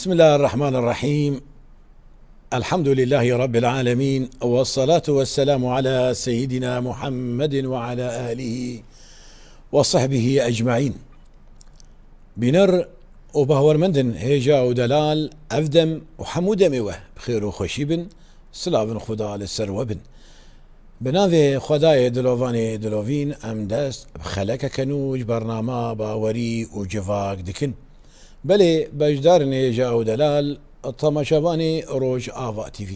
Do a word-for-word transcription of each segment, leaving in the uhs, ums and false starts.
بسم الله الرحمن الرحيم. الحمد لله رب العالمين، والصلاة والسلام على سيدنا محمد وعلى آله وصحبه أجمعين. Bîner û bahwermendin hêja û delal, ev dem û hemû demê we bi xêr û xweşî bin, silavin Xuda li ser we bin. Bi navê Xwedayê dilovanê dilovîn em dest bi xelekeke nû ji bernama Bawerî û Civak dikin. Belê, beşdarên hêja û delal, temaşevanê Rojava T V.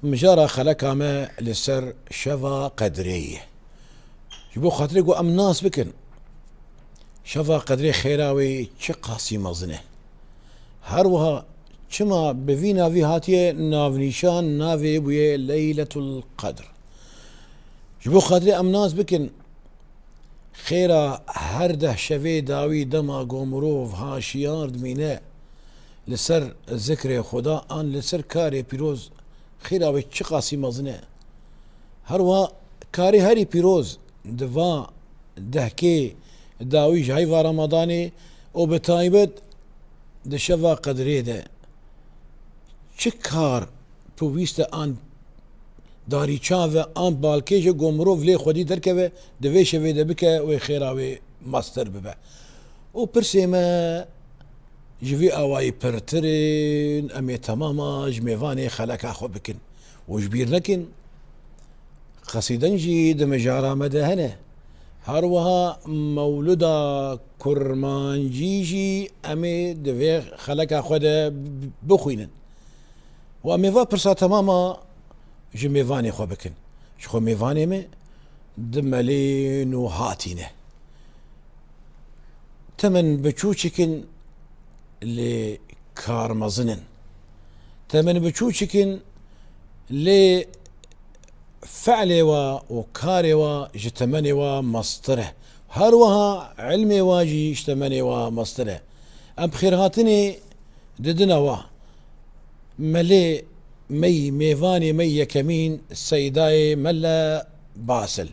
Mijara xeleka me li ser Şeva Qedrê ye. Ji bo xatirê ku em nas bikin, Şeva Qedrê xêra wê çi qasî mezin e. Her wiha çima bi vî navî hatiye navnîşan, navê bûye Leyletul Qedr. Ji bo xatirê em nas bikin, xêra her deh şevê dawî dema ku mirov ha şiyar dimîne li ser zikrê Xuda an li ser karê pîroz, xêra wê çi qasî mezin e. Her wiha karê herî pîroz di va dehkê dawî ji heyva Ramadanê û bi taybet di şeva Qedrê de çi kar pêwîst e an darîçav e an balkêş e ku mirov lê xwedî derkeve, di vê şevê de bike wê xêra wê mestir bibe. Û pirsê me ji vî awayî pirtir in, em ê temama ji mêvanê xeleka xwe bikin. Û ji bîr nekin, qesîden jî di mijara me de hene. Her wiha mewlida kurmancî jî em ê di vê xeleka xwe de bixwînin. Û em ê va pirsa temama ji mêvanê xwe bikin. Ji xwe mêvanê me di melên û hatî ne. Temen biçûçik in lê kar mezin in. Temen biçûçik in lê fe'lê wa û karê wa ji temenê wa mestir e. Her wiha ilmê wa jî ji temenê wa mestir e. Em bi xêrhatinê didine wa. Melê me yî, mêvanê me yî yekemîn Seydayê Mele Basil.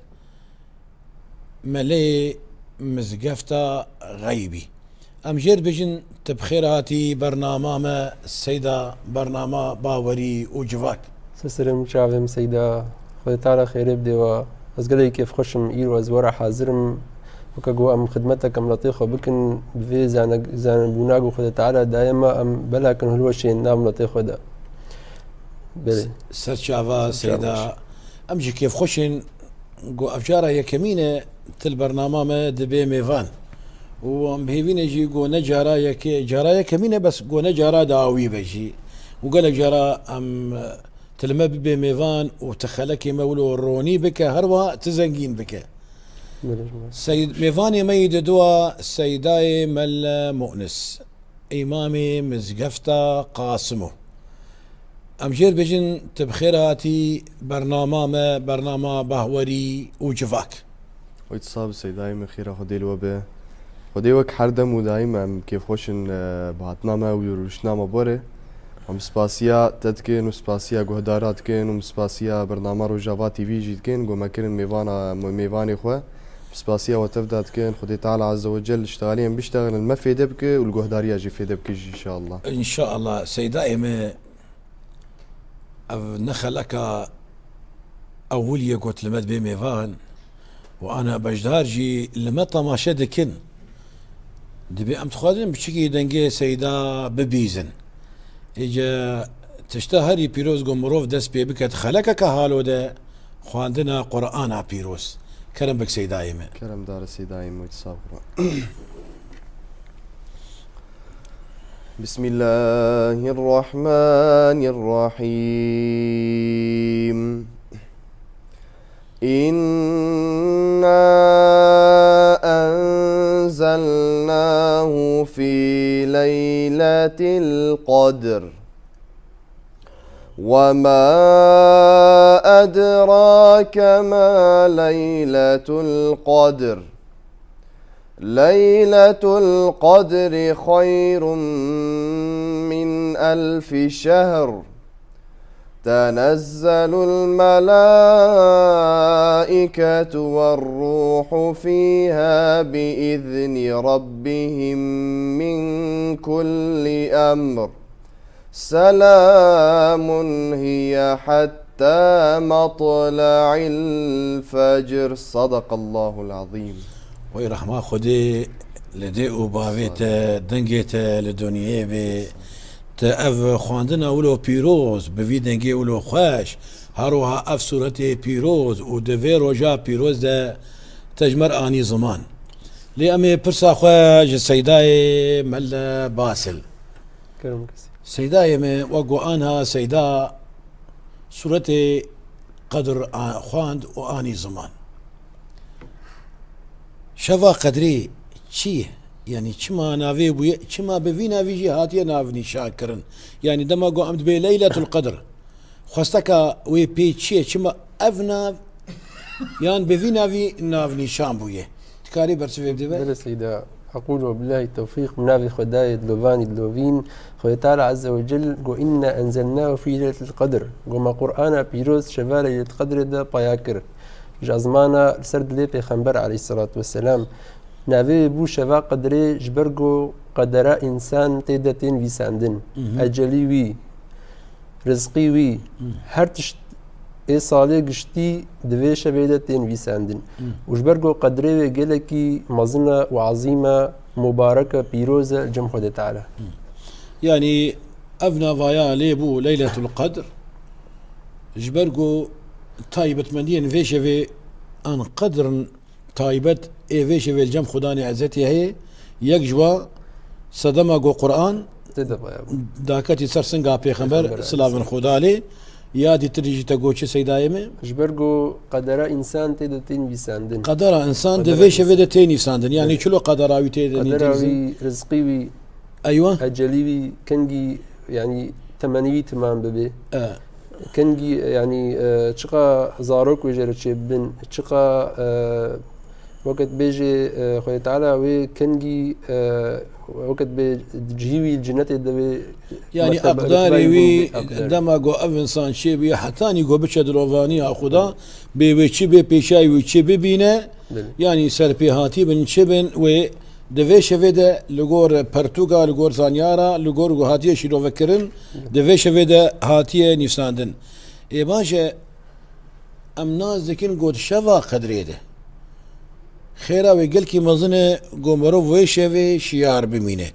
Meleyê Mizgefta Xeybî. Em jê re dibêjin, tu bi xêr hatî bernama me, Seyda, bernama Bawerî û Civak. Ser serê min, çavê min Seyda, Xwedê Teala xêrê bidê we. Ez gelekî kêfxweş im, îro ez we re hazir im. Weke ku em xidmeteke miletê xwe bikin, bi vê zane-, zanebûna ku Xwedê Teala daye me, em belakin hilweşên nav miletê xwe de. Belê. Ser çava, ser çava Seyda. Em jî kêfxweş in ku ev cara yekemîn e tu li bernama me dibê mêvan. Û em bi hêvî ne jî ku ne cara yekê, cara yekemîn e, bes ku ne cara dawî be jî. Û gelek cara em, tu li me bibê mêvan û tu xelekê me wilo ronî bike, her wiha tu zengîn bike. Belê ji me. Seyd-, mêvanê me yî di dua Seydayê Mele Mu'nis, îmamê Mizgefta Qasimo. Em jê re dibêjin, tu bi xêr hatî bernama me, bernama Bahwerî û Civak. Wî tu sax bî Seydayê min, xêra Xwedê li we be. Xwedê wek her dem û daîm em kêfxweş in, e, bi hatina me û rûniştina me borê. Em spasiya te dikin û spasiya guhdara dikin û spasiya bernama Rojava T V jî dikin, ku me kirin mêvana, mêvanê xwe. Spasiya we tev de dikin. Xwedê Teala Azze ve Celle ji tealî em biştexilin, me fêde bike û li guhdariya jî fêde bike jî, înşallah. Înşallah, Seydayê me, ev ne xeleka ewil ye ku tu li me dibê mêvan û ana beşdar jî li me temaşe dikin. Dibê em dixwazin biçikî dengê Seyda bibîzin. Êce tişta herî pîroz ku mirov dest pê bike di xelekeke halo de, xwendina Qur'ana pîroz. Kerem bik Seydayê me. Kerem dare Seydayê me, wî tu sax bî. بسم الله الرحمن الرحيم. إنا أنزلناه في ليلة القدر. وما أدراك ما ليلة القدر. ليلة القدر خير من ألف شهر. تنزل الملائكة والروح فيها بإذن ربهم من كل أمر. سلام هي حتى مطلع الفجر. صدق الله العظيم. Wey rehma Xwedê li dê û bavê te, dengê te li dinyê bê. Te ev xwendina wilo pîroz, bi vî dengê wilo xweş, her wiha ev sûretê pîroz û di vê roja pîroz de te ji me re anî ziman. Lê em ê pirsa xwe ji Seydayê Mele Basil. Kerem kesî. Seydayê me, wek ku anha Seyda sûretê Qedr a-, xwend û anî ziman. Şeva Qedrê çi ye? Yanî çima navê bûye? Çima bi vî navî jî hatiye navnîşan kirin? Yanî dema ku em dibê Leyletul Qedr, xwesteka wê pê çi ye? Çima ev nav yan bi vî navî navnîşan bûye? Dikarî bersivê bidî me? Belê Seyda. Eqûl we billahî tewfîq, bi navê Xwedayê dilovanî dilovîn. Xwedê Teala Azze ve Cel got, "Inna enzelnahu fî leyletil qedr." Got, "Me Qur'ana pîroz şeva Leyletil Qedrê de paya kir." Ji ezmana li ser dilê Pêxember aleyhisselatu vesselam. Navê wê bû şeva Qedrê ji ber ku qedera însan tê de tên vîsandin. Mhm. Ecelî wî, rizqî wî, Hmm. her tişt ê salê giştî di vê şevê de tên vîsandin. Hmm. Û ji ber ku qedrê wê gelekî mezin e û ezîm e, mubarek e, pîroz e li cem Xwedê Teala. Hmm. Yanî ev navaya lê bû Leyletul Qedr. Ji ber ku taybetmendiyên vê şevê an qedr in, taybet ê vê şevê li cem Xudanê Ezzetî heye. Yek ji wa sedema ku Quran Tê de baya bû. Daketî ser singa Pêxember, Pêxember silavên aleyhisselam. Xuda lê, ya dîtirî jî te got çi Seydayê me? Ji ber ku qedera însan tê de tên vîsandin. Qedera însan di Qedera vê şevê de însan. Tê nîsandin. Yanî Evet. Çilo qedera wî tê de Qedera nîsandin? Wî, rizqî wî, Eywa. Ecelî wî, kengî, yanî temenî wî timam bibe. E. Kengî, yanî, e, çiqa zarok wê jê re çêbibin, çiqa, e, wekî bêjê, e, Xwedê Teala wê kengî, e, wekî bê cihî wî cennetê de wê Yanî mertebe, aqdarê rutbeyê wî bû, aqdarê. Dema ku ev însan çêbûye, hetanî ku biçe dilovaniya Xuda, bê wê çi bê pêşayî wî çi bibîne, Belê. Yanî serpêhatî bin çi bin wê Di vê şevê de li gor pertûka, li gor zanyara, li gor ku hatiye şîrovekirin, di vê şevê de hatiye nîsandin. Ê baş e, em nas dikin ku di şeva qedrê de xêra wê gelkî mezin e ku mirov wê şevê şiyar bimîne.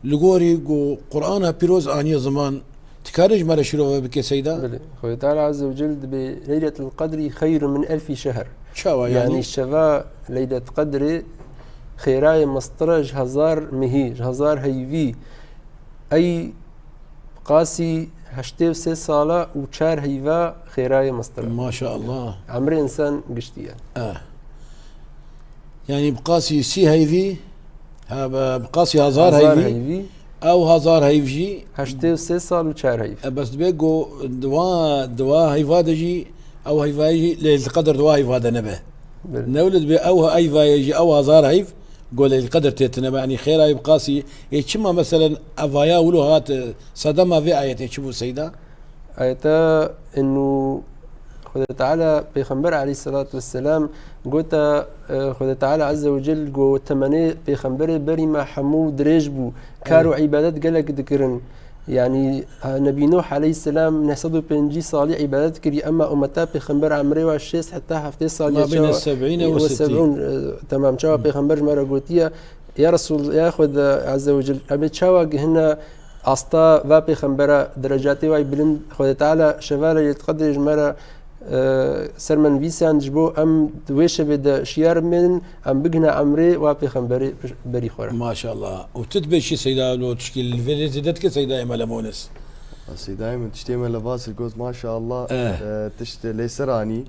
Li gorî ku Qur'ana pîroz aniye ziman, dikare ji me re şîrove bike Seyda? Belê. Xwedê Teala Azze ve Cel dibê Leyletul Qedrî xeyrun min elfî şehr. Çawa yanî? Yanî şeva Leylet Qedrê xêrayê mestir e ji hezar mehî, ji hezar heyvî. Ey qasî heştê û sê sala û çar heyva xêrayê mestir e. Maşallah. Emrê însan giştî ye. Eh. Yanî bi qasî sî heyvî, ha, bi, bi qasî hezar Hezar heyvî, heyvî. Ew hezar heyv jî Heştê û sê sal û çar heyv. E, bes dibê ku diwa, diwa heyva de jî, ew heyvayê jî Leyletul Qedr diwa heyva de nebe. Belê. Ne wile dibê ew heyvayê jî, ew hezar heyv ku Leyletul Qedr tê tine be. Yanî xêra wî bi qasî, ê çima meselen evaya wilo hat, e, sedema vê ayetê çi bû Seyda? Ayeta inu Xwedê Teala Pêxember aleyhisselatu vesselam gota, e, Xwedê Teala Azze ve Cel go temenê Pêxemberê berî me hemû dirêj bû. Kar û Evet. îbadet gelek dikirin. Yanî, e, Nebî Nuh aleyhisselam neh sed û pêncî salî îbadet kirî, ema ummeta Pêxember emrê wa şêst heta heftê salî Ma beyne çawa, seb'îne ve ve settîn. seb'ûn, e, temam. Çawa Hı. Pêxember ji me re gotiye, Ya Resul, ya Xwedê Azze ve Cel, em ê çawa gihine asta va pêxembera derecatê wayî bilind, Xwedê Teala şeva Leylet Qedrê ji me re, e, ser me nivîsand, ji bo em di wê şevê de şiyar bimênin, em bigihine emrê wa pêxemberê berî xwe re. Maşallah. Û tu dibê çi Seyda lo tişkî li vê lê zêde dike Seydayê me li Monis? Seydayê min tiştê me li Basil got, maşallah, Eh. e, tişt lê ser anî.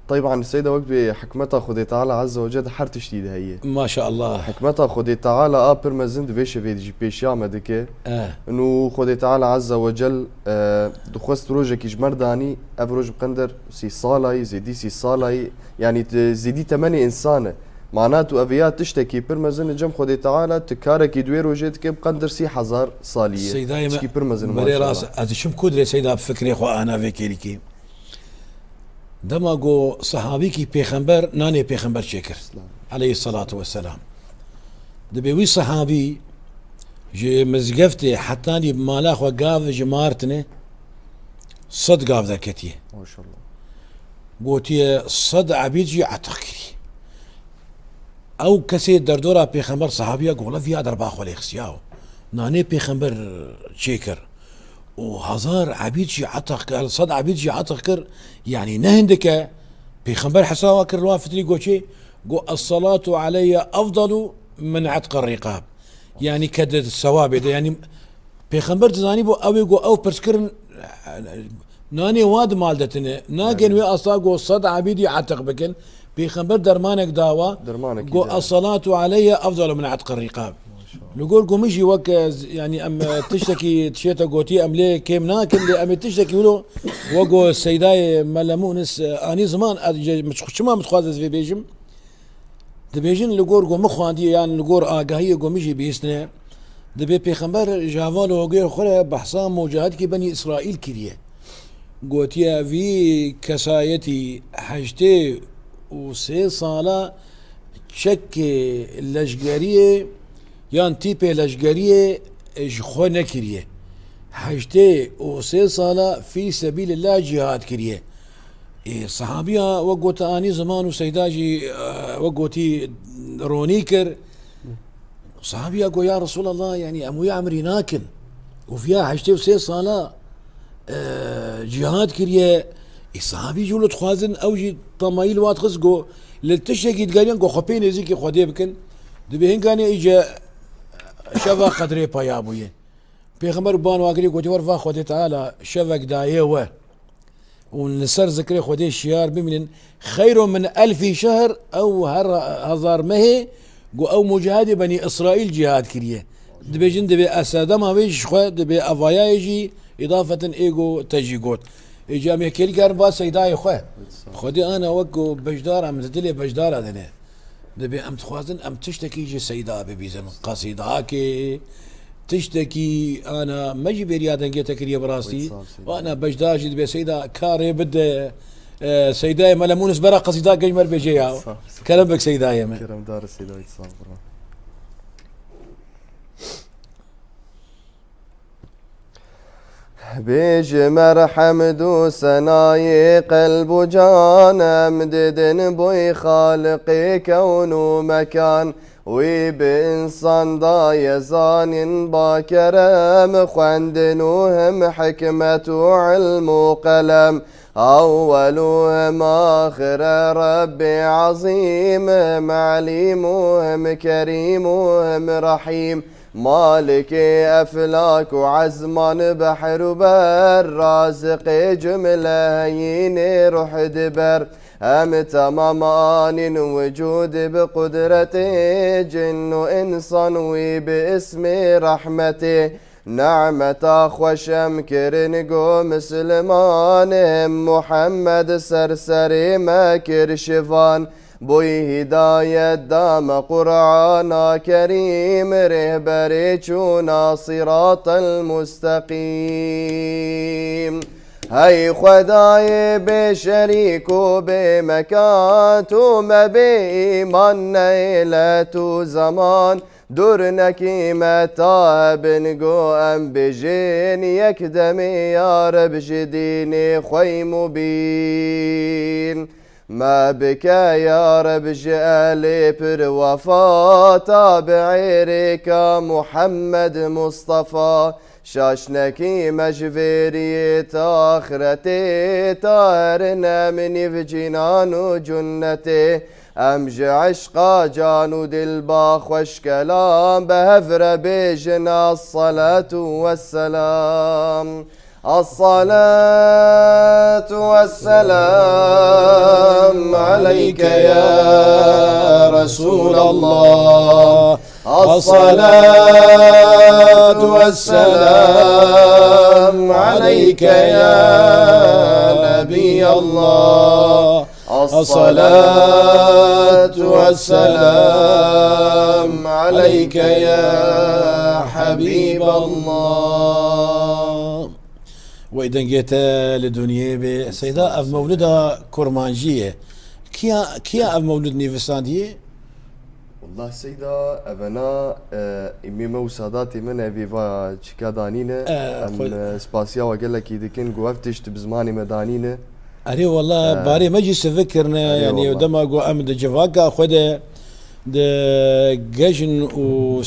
Teyban Seyda wek dibê hikmeta Xwedê Teala Azze ve Cel di her tiştî de heye. Maşallah. Hikmeta Xwedê Teala a pir mezin di vê şevê de jî pêşiya me dike. Eh. Û Xwedê Teala Azze ve Cel, e, dixwest rojekî ji me re danî, ev roj bi qender sî salayî, zêdî sî salayî, yanî di zêdî temenê însan e. Mana tu ev ya tiştekî pir mezin li cem Xwedê Teala, tu karekî di wê rojê dike bi qender sî hezar salî ye. Seydayê me, Tişkî pir mezin e, berê maşallah. Rast, ez diçim ku dirê Seyda bi fikrê xwe ana vê kêlîkê. Dema ku sehabîkî pêxember nanê pêxember çêkir, Selam. Aleyhisselatu vesselam. Dibê wî sehabî Ji mizgeftê hetanî bi mala xwe gav ji mar tine sed gav derketiye. Maşallah. Gotiye sed ebîd jî etiq kirî. Ew kesê derdora pêxember, sahabiya gola viya derba xwe lê xistiya û nanê pêxember çêkir. Û hezar ebîd jî etiq kir, sed ebîd jî etiq kir. Yanî ne hindike pêxember hesaba kir, li wan fitrî goçê, go, "Es-salatu aleyye efdalu min etqir rikab." Yanî ke di sewabê de, yanî pêxember dizanî bo ew ê go ew pirs kirin, nanê wa di mal de tine. Nakin wê asa go sed ebîdî etiq bikin. Pêxember dermanek dawa. Dermanek go, "Es-salatu aleyye efdalu min etqir rikab." Li gor ku min jî wek, e, z-, yanî em, e, tiştekî dişête gotî, em lê kêm nakin, lê em ê tiştekî wilo wek ku Seydayê Mele Munis, e, anî ziman, e, ce-, min çi-, çima min dixwaz ez vê bêjim? Dibêjin li gor ku min xwendiye yan li gor agahiyê ku min jî bihîstine, dibê pêxember ji heval û hogê xwe re behsa mucahidkî Benî Îsraîl kiriye. Gotiye, "Vî kesayetî heştê û sê sala çekê leşgeriyê yan tîpê leşgeriyê ji xwe nekiriye. Heştê û sê sala fî sebîlillah cîhad kiriye." Ê, sahabiya wek gote anî ziman û Seyda jî, e, wek gotî ronî kir. Sahabiya got, "Ya Resulallah, yanî em wî emrî nakin. Û viya heştê û sê sala, e, cîhad kiriye." Ê, sahabî jî wilo dixwazin, ew jî temayî li wa dixist, got, "Li tiştekî digeriyan, got, xwe pê nêzîkî Xwedê bikin. Dibê hinganê îce şeva qedrê peya bûye." Pêxember ban wa kirî, gotiye, "Wer va Xwedê Teala şevek daye we." Û li ser zikrê Xwedê şiyar bimînin. Xeyro min elfî şehr, ew her hezar mehê ku ew mucahidê Benî Îsraîl cîhad kiriye. Dibêjin, dibê ez serdema wê ji xwe, dibê evayayê jî îdafetin ê ku te jî got. Ê, camiye kêlî karin va Seydayê xwe. Xwedê ana wek ku beşdara min di dilê beşdara dine. Dibê em dixwazin em tiştekî ji Seyda bibîzin. Qasîdakê, tiştekî ana me jî bêriya dengê te kiriye bi rastî. Wî sal Seyda. Ana beşdar jî dibê Seyda karê bide. E, Seydayê me li Mûnis bera qasîdakê ji me re bêje ya. Sağ ol. Kerem bik Seydayê me. Keremdar Seyda, wî sal qurban. Bêjim erhemd û senayê qelb û can em didin boy Xaliqê kewn û mekan. Wî bi însan daye zanîn ba kerem xwendin û him hikmet û ilm û qelem. Ewwel û him axir e Rebbê ezîm, him elîm û him kerîm û him rehîm. Malikê eflak û ezman, behr û ber, raziqê cumle heyînê ruh diber. Em temam anîn wicûd bi qudretê, cin û însan wî bi ismê rehmetê. Nimeta xweş em kirin go misliman, him Muhammed ser serê me kir şivan. Boy hidayet da me Qur'ana Kerîm, rêhberê çûna siratel mustaqîm. Hey Xwedayê bê şerîk û bê mekan, tu me bê îman neyle tu zeman, dûr nekî me ta hebin go em bêjin yek demê ya Reb ji dînê xwey mubîn. Me bike ya Reb ji elê pir wefa, tabi'ê rêka Muhammed Mustafa. Şaş nekî me ji vêriyê ta axretê, ta herin em nîv cînan û cunnetê. Em ji eşqa can û dil ba xweş kelam, bi hev re bêjin: Esselatu vesselam. Esselatu vesselam aleyke ya Resulallah. Esselatu vesselam aleyke ya Nebiyallah. Esselatu vesselam aleyke ya Habiballah. Wey dengê te li dinyê bê. Seyda, ev mewlida kurmancî ye. Kiya, kiya ev mewlid nivîsandiye? Wallah Seyda, evena, e, îmê me û sadatê me ne vê va çika danîne. E, Em, xwe- e, spasiya we gelekî dikin, ku ev tişt bi zimanê me danîne. Erê, wallah, E, barê me jî sivik kirine, erê, yanî, wallah. Dema ku em di civaka xwe de, di gejn û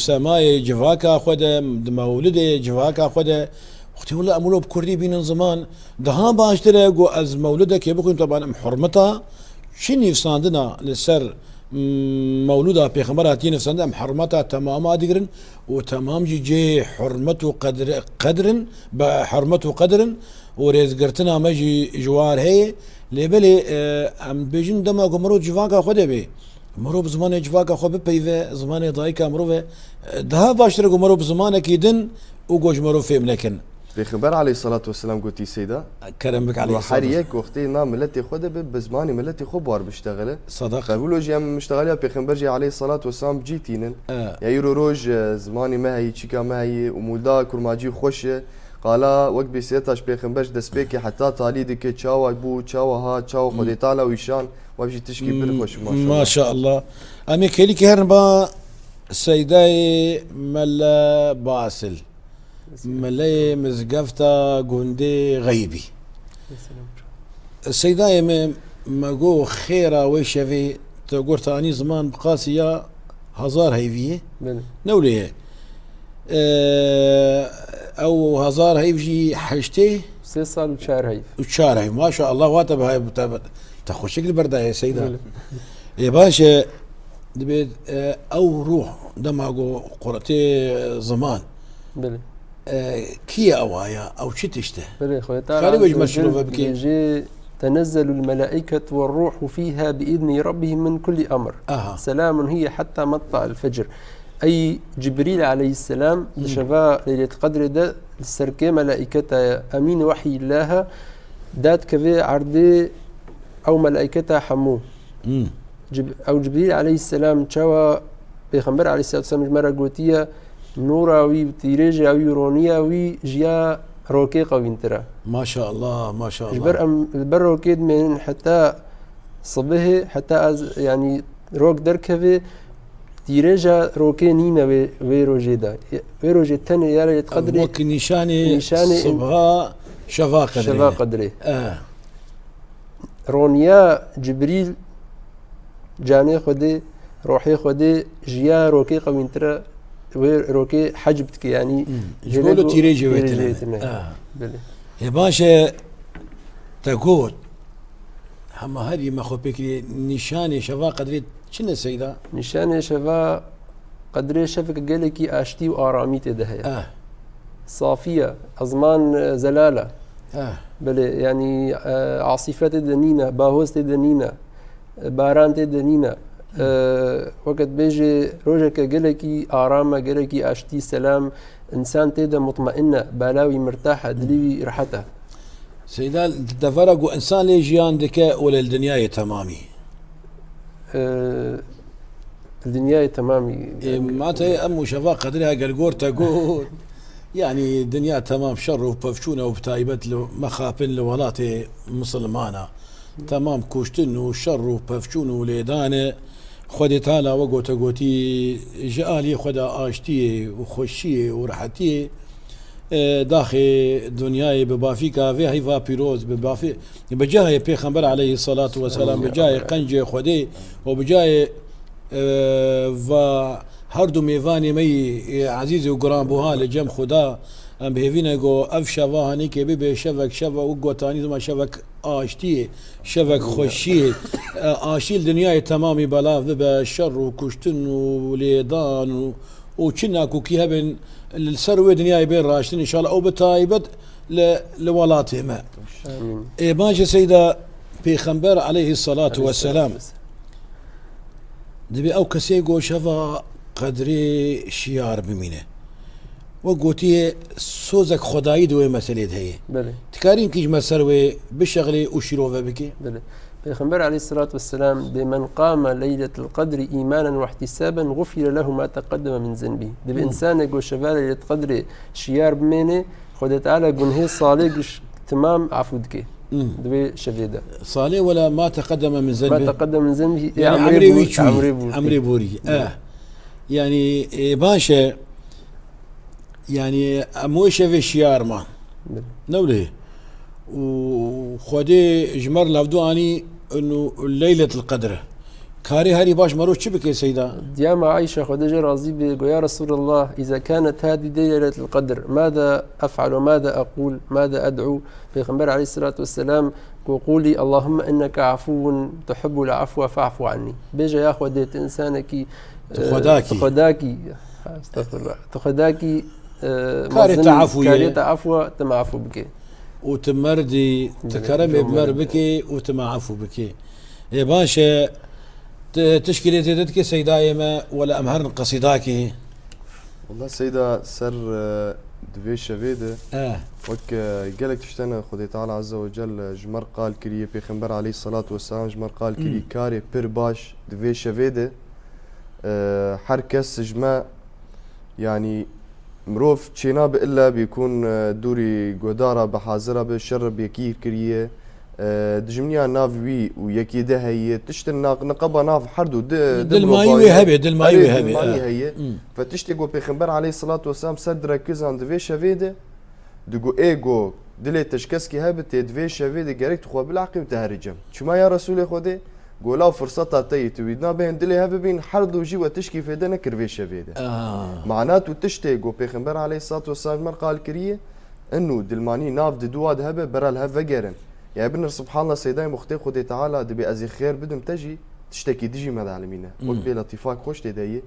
semayê civaka xwe de, di mewlidê civaka xwe de, wextê wila em wilo bi kurdî bînin ziman, daha baştir e ku ez mewlidekê bixwînim, teban em hurmeta çi nivîsandina li ser, mm, mewlûda Pêxember hatiye nivîsandin, em hurmeta temama digirin û temam jî cihê hurmet û qedr-, qedr in, bi hurmet û qedr in û rêzgirtina me jî ji war heye. Lê belê, e, em dibêjin dema ku mirov civaka xwe de bê, mirov bi zimanê civaka xwe bipeyve, zimanê dayika mirov e, e, daha baştir e ku mirov bi zimanekî din û ku ji mirov fêm nekin. Pêxember aleyhissalatu vesselam gotî Seyda, Kerem bik, ku her aleyhissalatu vesselam. Yek wextê na miletê xwe de be, bi zimanê miletê xwe bi war biştexile. Sadaq. Qebûlo jî em miştexaliya Pêxember jî aleyhissalatu vesselam bi cî tînin. E. Ya îro roj, e, zimanê me heyî, çîka me heyî, û mûda kurmancî xweş e. Qala wek bêsiyeta ji Pêxember ji destpêkê heta talî dike, çawa bû, çawa hat, çawa Xwedê Teala wî şan, wek jî tişkî pir xweş, maşallah. Maşallah. Em ê kêlîkê herin ba Seydayê Mele Basil. Meleyê mizgefta gundê Xeybî. Seydayê me, me got xêra wê şevê te got anî ziman bi qasî ya hezar heyvî ye. Belê. Ne wile ye. Ee, ew hezar heyv jî heştê? Sê sal û çar heyv. Û çar heyv. Maşallah, wa te bi heyv, te, te xweşik li ber dayê Seyda. Belê. Ê, baş e, dibê, e, ew ruh dema ku quretê ziman, Belê. E, kî ye ew aya? Ew çi tişt e? Belê, Xwedê Teala Xalî wê ji me azze ve şîrove celle bikê. Dibêje, "Tenezzelul melaiketu ve ruhu fiha bi izni rabbihim min kulli amr. Aha. Selamun hiye hatta matla'il fecr." Ey Cibrîl aleyhisselam, di Hmm. şeva Leylet Qedrê de li ser kê melaiketa ye, emîn wehyî Laha, dadikeve erdê ew melaiketa hemû. Hmm. Cib-, ew Cibrîl aleyhisselam çawa Pêxember aleyhisselatu vesselam ji me re gotiye, nûra wî, tîrêja wî, roniya wî ji ya rokê qewîntir e. Maşallah, maşallah. Ji ber em li ber rokê dimênin heta sibihê, heta ez, yanî rok derkeve, tîrêja rokê nîne wê, wê rojê de. Wê rojê tenê ya Leylet Qedrê Wek nîşanê nîşanê in- sibha şeva qedrê. Şeva qedrê. Eh. Roniya Cibrîl, canê Xwedê, rohê Xwedê ji ya rokê qewîntir e, wê rokê hecb dike, yanî Hmm. Ji hêle bo li ku tîrêjê wê tîrêjê tine. Wê tine. Ah. Belê. Hê baş e, te got, hema herî me xwe pê kirî, nîşanê şeva qedrê çi ne Seyda? Nîşanê şeva qedrê şevek gelekî aştî û aramî tê de heye. Eh. Safiye, ezman, e, zelal e. Eh. Belê, yanî, e, asîfe tê de nîne, bahoz tê de nîne, e, baran tê de nîne. E, weke dibêjê rojeke gelekî aram e, gelekî aştî, selam, însan tê de mutmain e, bala wî mirtah e, dilê wî rehet e. Seyda, devera ku însan lê jiyan dike, wele li dinyayê temamî. E, Dinyayê temamî. Ê, ma te em û şeva qedrê heger gor te got, yanî dinya temam şer û pevçûn e û bi taybet li mexapin li welatê misilmana. Temam kuştin û şer û pevçûn û lêdan e. Xwedê Teala we gote gotî ji aliyê xwe de aştiyê û xweşiyê û rehetiyê. E, daxê dinyayê bi bafîka vê heyva pîroz, bi bafî-, bi cayê Pêxember aleyhissalatu vesselam, bi cayê qencê Xwedê û bi cayê, e, va her du mêvanê me yî, e, ezîz û giranbuha li cem Xuda, em bi hêvî ne ku ev şeva hanîkê bibe şevek, şeva û gotanî zima şevek aştiyê, şevek xweşiyê, e, aştî li dinyayê temamî belav bibe, şer û kuştin û lêdan û û çi nakokî hebin li ser wê dinyayê bên raştin înşallah û bi taybet li, li welatê me. Amîn. Ê, baş e Seyda, Pêxember aleyhissalatu vesselam dibê ew kesê ku şeva qedrê şiyar bimîne. We gotiye sozek xwedayî di wê meselê de heye. Belê. Dikarî hinkî ji me ser wê bişexilê û şîrove bike? Belê. Pêxember aleyhissalatu vesselam dê, "Men qama leyletel qedri îmanen we ihtisaben, gufire lehu ma teqedeme min zenbî." Dibê Hmm. însanê ku şeva Leylet Qedrê şiyar bimêne, Xwedê Teala gunhê salê giş timam afû dike. Hmm. Di vê şevê de. Salih wela ma teqedeme min zenbi. Ma teqedeme min zenbi, Yani emrê emrê bû-, wî çûyî, emrê bû. Emrê borî. Evet. Eh. Yani, e, baş e. Yani, em wê şevê şiyar man. Evet. Ne wile? Û Xwedê ji me re levdu anî û Leyletul Qedr. Karê herî baş mero çi bike Seyda? Diyama Ayşe, Xwedê jê razî be, got, "Ya Resulallah, iza kanet hadi leyletul qedr, mada ef'al ve mada aqul, mada ed'u?" Pêxember aleyhissalatu vesselam got, "Qulî Allahumme inneke afuvun tuhibbul afwe fa'fu anni." Bêje, "Ya Xwedê, tu insanekî, Tu e, Xwedakî. tu Xwedakî." Estağfirullah. "Tu Xwedakî, e, Karê mezin, te afû ye. karê te afû, tu me afû bike." û tu merdî, tu Belê, keremê bi me re bikê û tu me efû bikê. Ê baş e, tu tişkî lê tê de dikê Seydayê me, wele em herin qesîdakê. Wela Seyda ser, e, di vê şevê de, Eh. wek, e, gelek tiştene Xwedê Teala Azze ve Celle ji me re qal kiriye, Pêxember aleyhissalatu vesselam ji me re qal kiriye, Hmm. karê pir baş di vê şevê de, e, her kes ji me, yanî Mirov çênabe illa bîkûn, e, dûrî godara bi hazira bi şer bi yekî kiriye. E, dijminiya nav wî û yekî de heye. Tiştin naq-, niqaba nav her du di, di Dilmayî mirovayê wê de. hebe, dilmayî Erê, wê hebe, dilmayî e. heye. Hmm. Ve tiştê ku Pêxember aleyhissalatu vesselam ser direkizan di vê şevê de, digo ê ku dilê teşkeskî hebe tê di vê şevê de gerek tu xwe bileqî û te herî cem. Çima ya Resûlê Xwedê? Gola û firseta te yê tu wî dina bihên dilê hev bibîn, her du jî we tişkî fêde nekir vê şevê de. Ah. Mana tu tiştê ku Pêxember aleyhissalatu vesselam ji me re qal kiriye, inu dilmanî nav di dua de hebe, bera li hev vegerin. Ya binir, subhanallah, Seydayê Muxtê Xwedê Teala dibê ez ê xêr bidim te jî, tiştekî dijî me de elimîne. Wek Hmm. bê letîfak xweş tê de yê.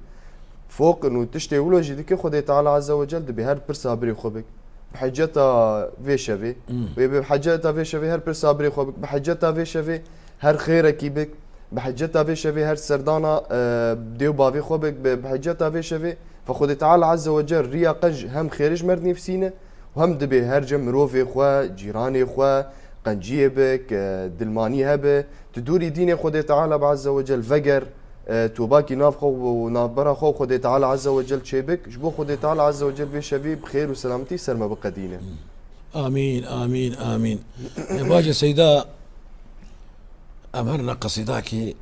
Foq inu tiştê wilo jî dike Xwedê Teala Azze ve Cel dibê her pirsa birê xwe bik. Bi heceta vê şevê. Hmm. Wê bi heceta vê şevê her pirsa birê xwe bik. Bi heceta vê şevê her xêrekî bik, bi heceta vê şevê her serdana, e, dê û bavê xwe bik, bi, bi heceta vê şevê fe Xwedê Teala Azze ve Cel riya qenc hem xêrê ji me re dinivîsîne û hem dibê her cem mirovê xwe, cîranê xwe, qenciyê bik, e, dilmanî hebe, tu dûrî dînê Xwedê Teala bi Azze ve Cel veger, e, tobakî nav xwe û navbera xwe û Xwedê Teala Azze ve Cel çêbik, ji bo Xwedê Teala Azze ve Cel vê şevê bi xêr û selametî ser me biqedîne. Amîn, amîn, amîn. E, baş e Seyda, em herine qesîdakê,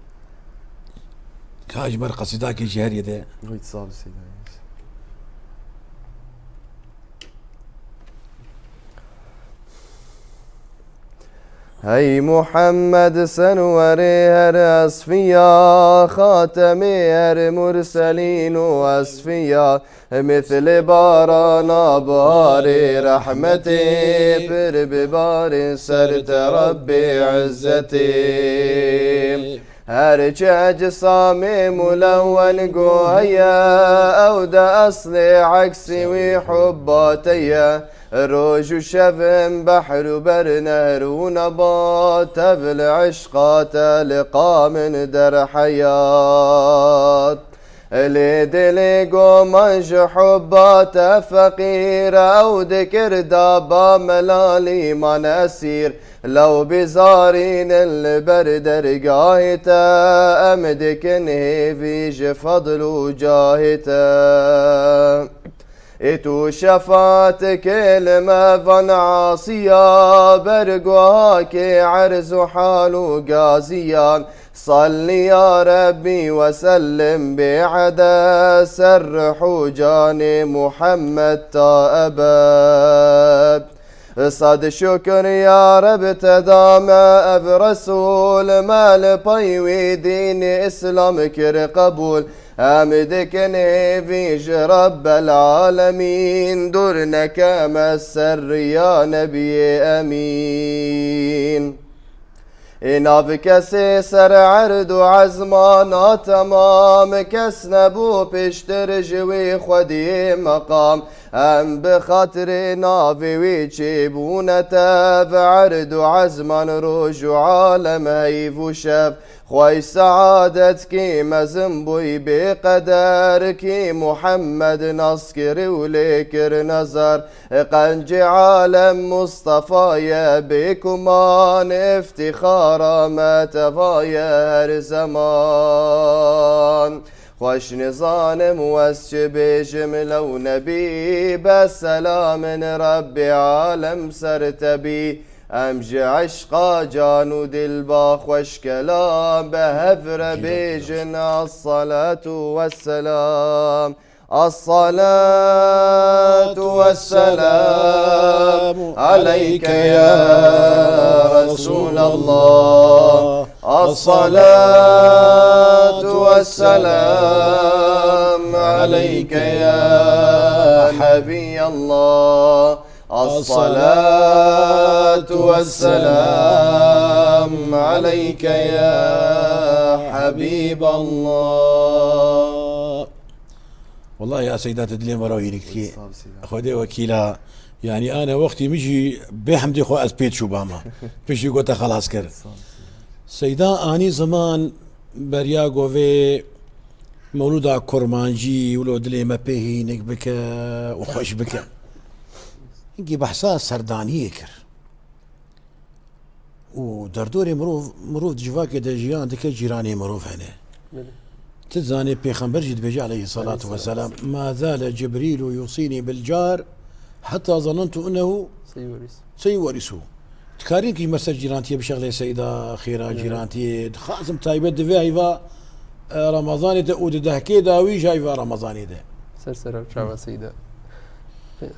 ka ji ber qesîdakê jî herî de. Wî sağ ol Seyda. Hey Muhammed, serwerê her esfiya, xatemê her murselîn û esfiya, mislê barana biharê rehmetê, pir bibarê ser te Rebbê izzetê. Her çi ecsamê mulewwen go heye, ew de eslê eksî wî hubba te ye. Roj û şevin behr û ber nehr û nebat, tev li eşqa te liqa min der heyat. Lê dilê go man ji hubba te feqîr, ew dikir daba melalî man esîr. Lew bizarînin li ber dergahê te, em dikin hêvî ji fedl û cahê te. Ê tu şefaat ke li me van asiya, berguhakê erz û hal û gaziyan. Salli ya Rebbî ve sellim bê ede ser ruh û canê Muhammed ta ebed. Sed şukir ya Reb te da me ev Resûl, me li pey wî dînê Îslam kir qebûl. Em dikin hêvî ji Rebbel Alemîn, dûr neke me ser riya Nebiyê Emîn. Ê nav kesê ser erd û ezmana temam, kes nebû piştir ji wî xwediyê meqam. Em bi xatirê navê wî çêbûne tev, erd û ezman, roj û alem, heyv û şev. Xwey seadet kî mezin bûy bê qeder, kî Muhammed nas kir û lê kir nezar. Qencê alem Mustafa ye bêguman, îftîxara me teva ye her zeman. Xweş nizanim wez çi bêjim lew nebî, be selamin Rebbê alem ser te bî. Em ji eşqa can û dil ba xweş kelam, bi hev re bêjin: As-salatu vesselam. As-salatu vesselam aleyke ya Resulallah. As-salatu vesselam aleyke ya Habiballah. As-salatu vesselam aleyke ya Habiballah. Wallahî ya Seyda, te dilê me re hîrik dikî. Sağ ol Seyda. Xwedê wekîla, yanî ane wextî min jî bê hemdê xwe ez pê çûbama. Piştî ku te xelas kir. Sağ ol Seyda. Seyda anî ziman beriya govê mewlûda kurmancî wilo dilê me pê hînik bike û xweş bike. Hinkî behsa serdaniyê kir. Û derdorê mirov, mirov di civakê de jiyan dike, cîranê mirov hene. Belê. Tu zanê Pêxember jî dibêje aleyhissalatu vesselam, "Ma zale Cibrîlu yusînî bil car, heta zanentu ennehu seyuwerisu." Dikarî ki ji me ser cîrantiyê bişexlê Seyda, xêra cîrantiyê. Dixwazim taybet di vê heyva, e, Ramazanê de û di dehkê dawî ji heyva Ramazanê de. Ser sera û çava Seyda.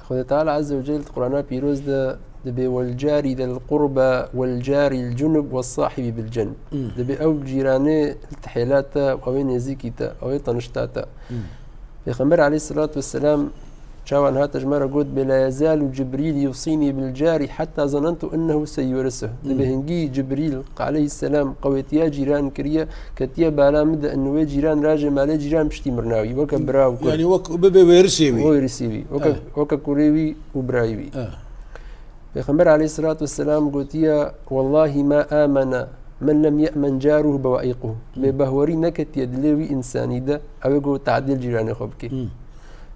Xwedê Teala Azze ve Celle di Qur'ana Pîroz de dibê, "Wel cari del qurba, wel cari l cunub, wel sahibi bil cenb." Dibê ew cîranê li tihêla te, ew ê nêzîkî te, ew ê tenişta te. Pêxember aleyhissalatu vesselam çawan hate ji me re got, bê, "La yezalu Cibrîl yusînî bil cari heta zanentu ennehu seyurisuh." Dibê hingî Cibrîl aleyhisselam qewêtiya cîran kiriye, ketiye bala min de, inu wê cîran rajê malê cîran piştî mirina wî, weke bira û kur. Yanî wek bibe wêrisê wî. Wêrisê wî. Weke, weke kurê wî û birayê wî. Pêxember aleyhissalatu vesselam gotiye, "Wallahi ma amene men lem ye'men caruhu bewaîquhu." Bê behwerî neketiye dilê wî însanî de, ew ê ku tadîl cîranê xwe bike.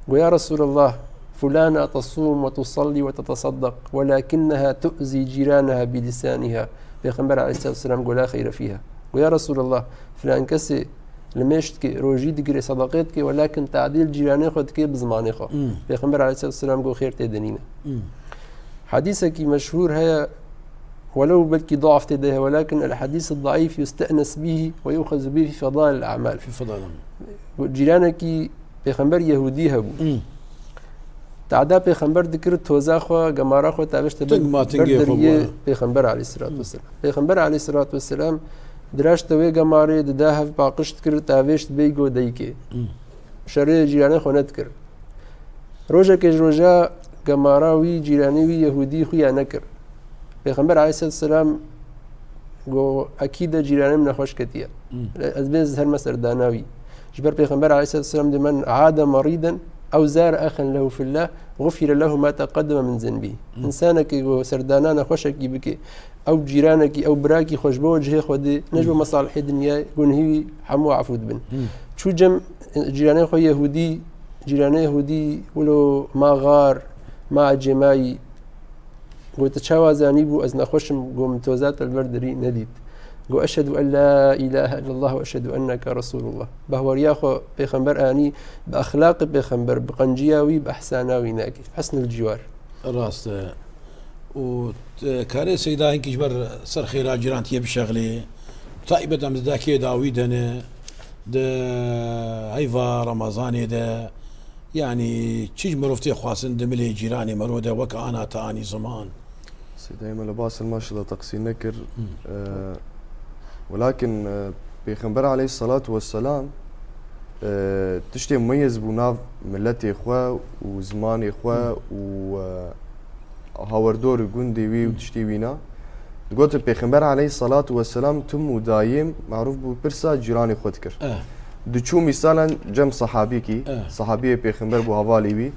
Go, "Ya Resulallah, fulana tasûm ve tusallî ve tetesaddaq, welakinneha tu'zî cîraneha bi lisaniha." Pêxember aleyhissalatu vesselam go, "La xeyre fîha." Go, "Ya Resulallah, filan kesê limêj dike, rojî digire, sedaqê dike, welakin tadîl cîranê xwe dike bi zimanê xwe." Pêxember aleyhissalatu vesselam go, "Xêr tê de nîne." Hedîsekî meşhûr heye, welew belkî da'f tê de heye, welakin el hadîs daîf yuste'nes bîhî ve yu'xezu bîhî fî fedail el a'mal. Fî fedail el a'mal. Cîranekî Pêxember Yehûdî hebû. Te'da Pêxember dikir, toza xwe, gemara xwe tavêşte ber, ber deriyê Pêxember aleyhissalatu vesselam. Pêxember aleyhissalatu vesselam diraşte wê gemarê, dida hev paqij dikir, tavêşt bêyî go deykê. Şerê cîranê xwe nedikir. Rojekê ji roja gemara wî, cîranê wî Yehûdî xuya nekir. Pêxember aleyhissalatu vesselam go, "Ekîd e cîranê min nexweş ketiye. Ez bê ez herme serdana wî." Ji ber Pêxember aleyhissalatu vesselam dê, "Men ade merîden ew zare exen lehu fillah, gufire lehu ma teqeddeme min zenbî." Însanekî go serdana nexweşekî bike, ew cîranekî, ew birakî xwe ji bo cihê Xwedê, ne ji bo mesalihê dinyayê, gunhî wî hemû efû dibin. Çû cem cîranê xwe Yehûdî, cîranê Yehûdî wilo ma xar, ma ecêmayî, got, "Te çawa zanîbû ez nexweş im?" Go, "Min toza te li ber derî nedît." Go, "Eşhedû en la îlahe illallah ve eşhedû enneke Resûlullah." Behweriya xwe Pêxember anî, bi exlaqê Pêxember, bi qenciya wî, bi ehsana wî nake. Husnul cîwar. Rast e. Û, e, karê Seyda hinkî ji ber ser xêra cîrantiyê bişexlê. Taybet em di dehkê dawî de ne, di heyva Remezanê de, yanî çi ji mirov tê xwestin di milê cîranê mero de wek ana te anî ziman. Seyda, me li basir maşallah teqsîr nekir. Hı. E, welakin, e, Pêxember aleyhissalatu vesselam, e, tiştê mumeyez bû nav miletê xwe û zimanê xwe Hı. û, e, hawerdor û gundê wî û Hı. tiştê wîna. Digotin Pêxember aleyhissalatu vesselam tim û dayêm marûf bû pirsa cîranê xwe dikir. Eh. Diçû mîsalan cem sahabîkî, Eh. sahabiyê Pêxember bû hevalê wî.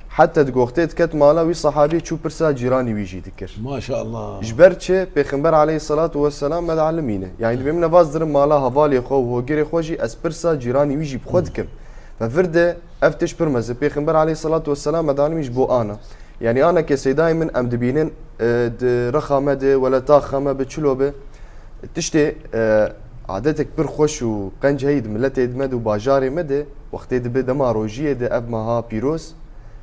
Heta di goxtê diket mala wî sahabî çû pirsa cîranî wî jî dikir. Maşallah. Ji ber çi? Pêxember aleyhissalatu vesselam me dialimîne. Yani dibê min vaz dirim mala hevalê xwe û hogirê xwe jî ez pirsa cîranî wî jî bi xwe dikim. Ve vir de ev tişt pir mezin. Pêxember aleyhissalatu vesselam me dialimî ji bo ana. Yani aneke Seydayê min em dibînin, e, di rexa me de, wele taxa me bi çilo be. Tiştê, e, adetek pir xweş û qenc heyî di miletê me de û bajarê me de, wextê dibe dema rojiyê de ev meha pîroz,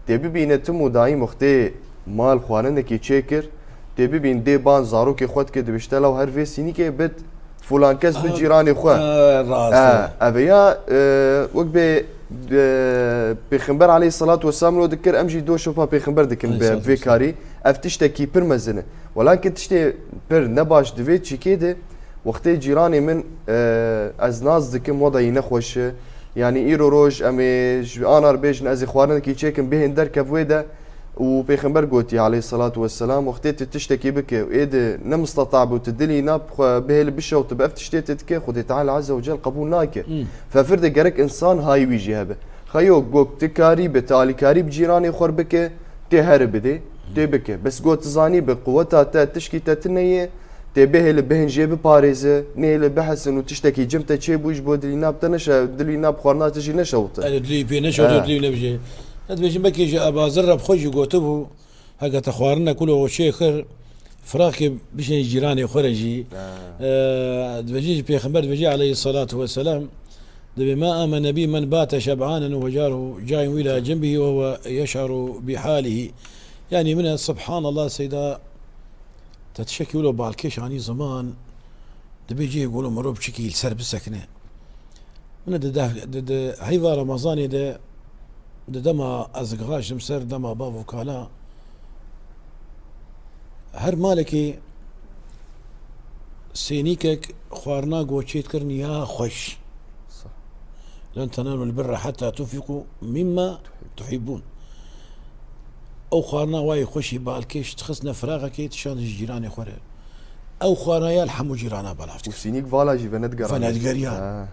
tê bibîne tim û dayîm wextê mal xwarinekê çêkir, Tê bibîn dê ban zarokê xwe dike, dibişte law her vê sînîkê bid fulan kes bi cîranê xwe. Rast e. Ev ya, e, wek bê, e, Pêxember aleyhissalatu vesselam lo dikir, em jî do şopa Pêxember dikin bi vê karî. Ev tiştekî pir mezin e. Welakin tiştê pir nebaş di vê çîkê de, wextê cîranê min, e, ez nas dikim, weda yî nexweş e. Yanî îro roj em ê ji ana re bêjin, ez ê xwarinekî çêkim, bihên derkev wê de. Û Pêxember gotiye aleyhissalatu vesselam, wextê tu tiştekî bike, ê de ne misteta bû, tu dilî nab xwe bihêli bişewtibe, ev tiştê tu dike, Xwedê Teala Azze ve Cel qebûl nake. Fevir de gerek insan hayî wî jî hebe. Xeyo gok tu karî bi, tu alîkarî bi cîranê xwe re bike, tê here bidê, tê bike. Bes got tu zanî bi quweta te tişkî te tune ye, tê bihêli bihên jê biparêze, nehêli bihesin û tiştekî cem te çêbû ji bo dilî nab te neşe, dilî nab xwarina te jî neşewite. Erê dilî pê neşewite, dilî nebijê. Ez dibêjim belkî ji Ebazir re bi xwe jî gotibû, heke te xwarine kulo çê kir, firaqê bişên cîranê xwe re jî. Eee, dibêjî ji Pêxember dibêjî aleyhissalatu vesselam, dibê, "Ma amene bî men bate şeb'anen ve caruhu cain ila cembihî ve huve yeş'aru bi halihî." Yanî min e, subhanallah, seyda, te tişekî wilo balkêş anî ziman, dibê cihê golo mirov çikî li ser bisekine. Min di deh, di, di heyva Remezanê de, di dema ez gihiştim ser dema bav û kala, her malekî sênîkek xwarina goçê dikirin ya xweş. Sah. "Len tenalul birra heta tunfiqu mimma tuhibbun." Ew xwarina wayê xweşî balkêş dixistine firaqekê, dişandin ji cîranê xwe re. Ew xwarina ya li hemû cîrana belav dikir. Û sînîk vala jî venedigerane. Venedigeriyane. Ha.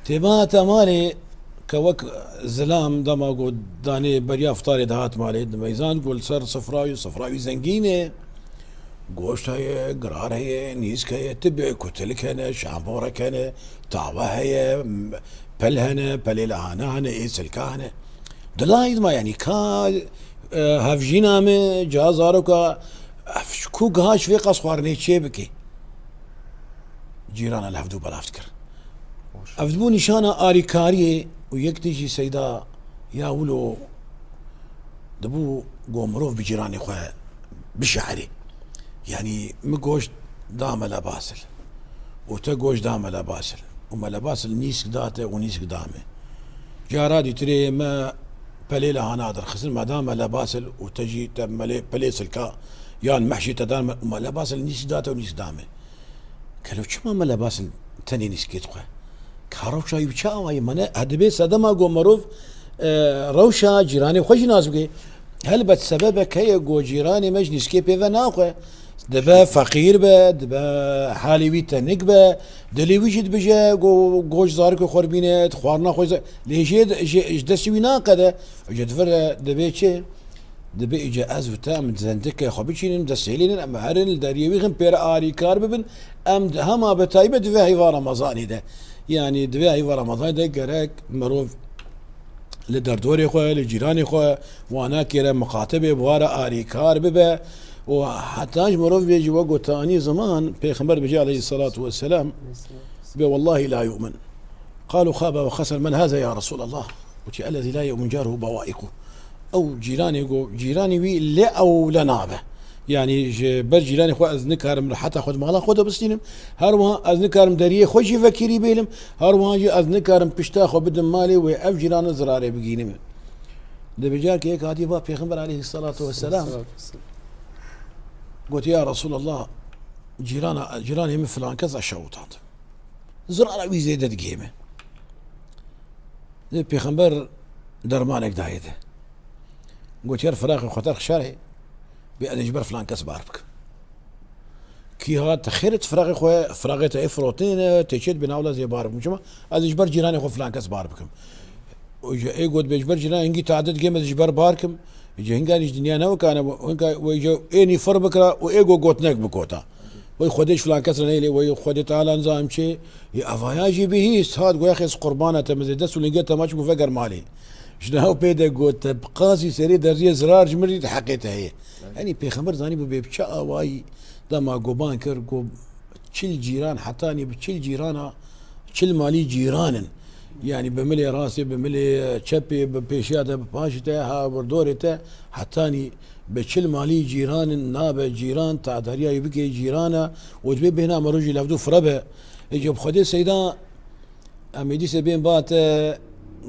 Tê ma heta malê ke wek zilam dema ku danê beriya fitarê dihat malê, dimeyzand ku li ser sifra wî, sifra wî zengîn e. Goşt heye, girar heye, nîsk heye, tibê, kutilik hene, şamborek hene, tawe heye, m-, pel hene, pelê lahana hene, ê silka hene. Dilayî dima, yanî ka, e, hevjîna me, ca zaroka, ev ji ku giha ji vê qas xwarinê çê bike? Cîrana li hevdû belav dikir. Ev dibû nîşana alîkariyê û yek tî jî seyda ya wilo dibû ku mirov bi cîranê xwe bişe'irê. Yanî min goşt da Mele Basil û te goşt da Mele Basil û Mele Basil nîsk da te û nîsk da me. Cara dîtirê me pelê lahana dirxistin, me da Mele Basil û te jî te melê, pelê silka yan mehşî te dan me û Mele Basil nîsk da te û nîsk da me. Kelo çima Mele Basil tenê nîskê dixwe? Ka rewşa wî bi çi awayî? Mane, he, dibê sedema ku mirov, e, rewşa cîranê xwe jî nas bike. Helbet sebebek heye ku cîranê me ji nîskê pê ve naxwe. Dibe feqîr be, dibe halê wî tenik be, dilê wî jî dibije ku goş zarokê xwe bîne, xwarina xwe ze-, lê jê, jê, ji destê wî naqede. Ji divire dibê çi? Dibe îca ez û te em zendikê xwe biçînin, dest hêlînin, em herin li deriyê wî xin pê re alîkar bibin, em di hema bi taybet di vê heyva Remezanê de. Yanî di vê heyva Remezanê de gerek mirov li derdorê xwe, li cîranê xwe, wana kê re miqate be, bi wa re alîkar bibe. Û heta ji mirov bêjî wek gotanî ziman, Pêxember bêjî aleyhissalatu vesselam, bê wellahî la yu'min. Qalu xaba ve xeser men haza ya Resulallah. Wekî ellezî la yu'min caruhu bawaîqu. Ew cîranê ku cîranê wî lê ew le nabe. Yanî ji ber cîranê xwe ez nikarim reheta xwe di mala xwe de bistînim. Her wiha ez nikarim deriyê xwe jî vekirî bêlim. Her wiha jî ez nikarim pişta xwe bidim malê wê ev cîrana zirarê bigînim. Di bicarkê yek hatî va Pêxember aleyhissalatu vesselam. Got, ya Resulallah, cîrana, cîranê min filan kes eşewitand. Zirara wî zêde digihê me. Dê Pêxember dermanek dayê de. Got, yer firaqê xwe derxişarê, bê ez ê ji ber filan kes bar bikim. Kî hat, xêr et firaqê xwe, firaqê te ê firotinê ne, tê çêt bê navla zê bar bikim. Çima? Ez ê ji ber cîranê xwe filan kes bar bikim. Û ji ê got bê ji ber cîran hingî tade digê me ji ber bar kim. Ji hinganî ji dinya ne wekane, hinga wê ji ênî fir bikira û ê got gotinek bikota. Wey Xwedê ji filan kes re neylê, wey Xwedê Teala nizam çê, yê evaya jî bihîst, hat goya xêz qurbana te mizê, dest û lingê te maç bû veger malê. Ji nav pê de got te bi qasî serê derziyê zirar ji min rî di heqê te heye. Yanî Pêxember zanî bû bê bi çi awayî dema goban kir, go çil cîran, hetanî bi çil cîrana, çil malî cîran in. Yanî bi milê rastê, bi milê çepê, bi pêşiya te, bi paşê te, ha bi dorê te, hetanî bi çil malî cîranin nabe cîran, tadariya wî bike cîrana û dibê bêhna me rojî levdû fire be. Ê, ji bi Xwedê Seyda, em ê dîse bên ba te,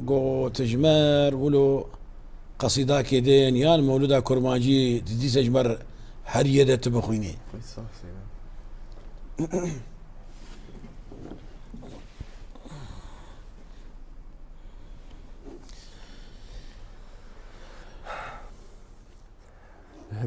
go tijmer, wilo qesîdakê din, yan mewlûda kurmancî, di dîse ji me re her yê de tu bixwînî. Sağ ol Seyda.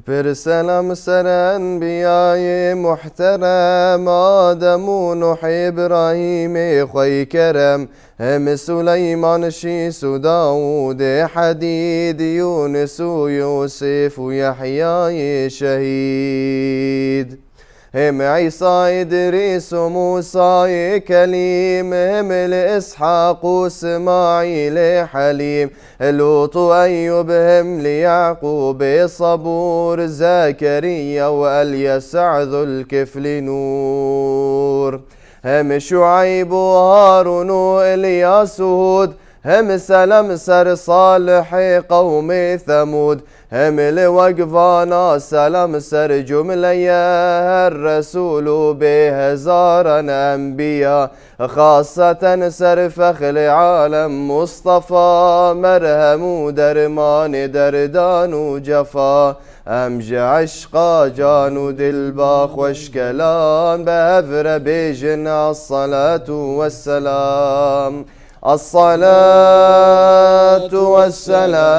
Pir selam ser enbiyayê muhterem, Adem û Nuh, Îbrahîmê xwey kerem, hem Suleyman, Şîs û Dawûdê hedîd, Yûnis û Yûsif û Yehyayê şehîd. Hem Îsa, Îdrîs û Mûsayê Kelîm, hem li Îshaq û Smaîlê Helîm, Lût û Eyyûb, hem li Yaqûbê Sebûr, Zekeriya û Elyesa Zulkiflî Nûr, hem Şueyb û Harûn û Îlyas û Hûd, hem selam ser Salihê qewmê Semûd, hem li wek vana selam ser cumleye her resûl û bê hezaran enbiya, xaseten ser fexrê alem Mustafa, merhem û dermanê derdan û cefa. Em ji eşqa can û dil ba xweşkelan bi hev re bêjin: Esselatu vesselam. الصلاة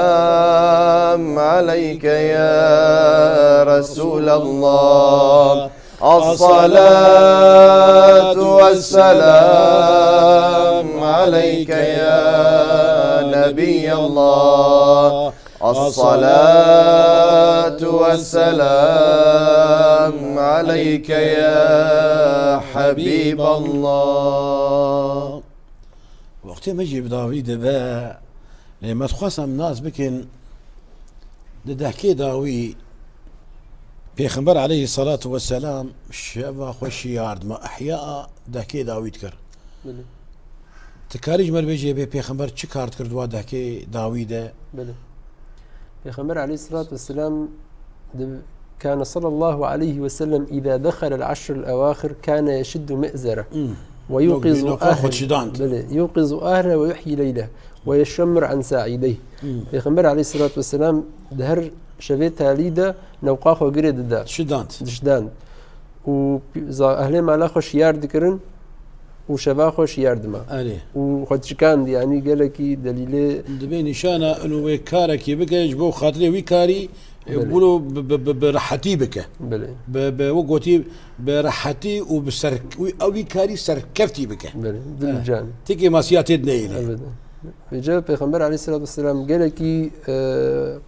والسلام عليك يا رسول الله. الصلاة والسلام عليك يا نبي الله. الصلاة والسلام عليك يا حبيب الله. Wextê me jî bi dawî dibe, lê me dixwest em nas bikin, di dehkê dawî Pêxember aleyhissalatu vesselam şeva xwe şiyar dima, ihya dehkê dawî dikir. Belê. Tu karî ji me re bêjî bê Pêxember çi kar dikir di wa dehkê dawî de? Belê. Pêxember aleyhissalatu vesselam di, كان صلى الله عليه وسلم إذا دخل العشر الأواخر كان يشد مئزره Hmm. ويوقظ Yok, yok, أهل-, xwe şidand. Belê, يوقظ أهله ويحيي ليله ويشمر عن ساعديه. Hmm. Pêxember aleyhissalatu vesselam di her şevê talî de newqa xwe girê dida. Şidand. Dişdand. Û pi-, za-, ehlê mala xwe şiyar dikirin û şeva xwe şiyar dima. Erê. Û xwe dişikand, yanî gelekî delîlê. Dibê nîşana ino wê karekî bike, ji bo xatirê wî karî, e, Belê. Wilo bi, bi, bi, bi rehetî bike. Belê. Bi, bi, wek gotî, bi rehetî û bi ser-, wî, ew wî karî serkeftî bike. Belê. Dil û Eh. Can. Tikê masiya tê dineyîne. Evet. Vêca Pêxember aleyhissalatu vesselam gelekî, e,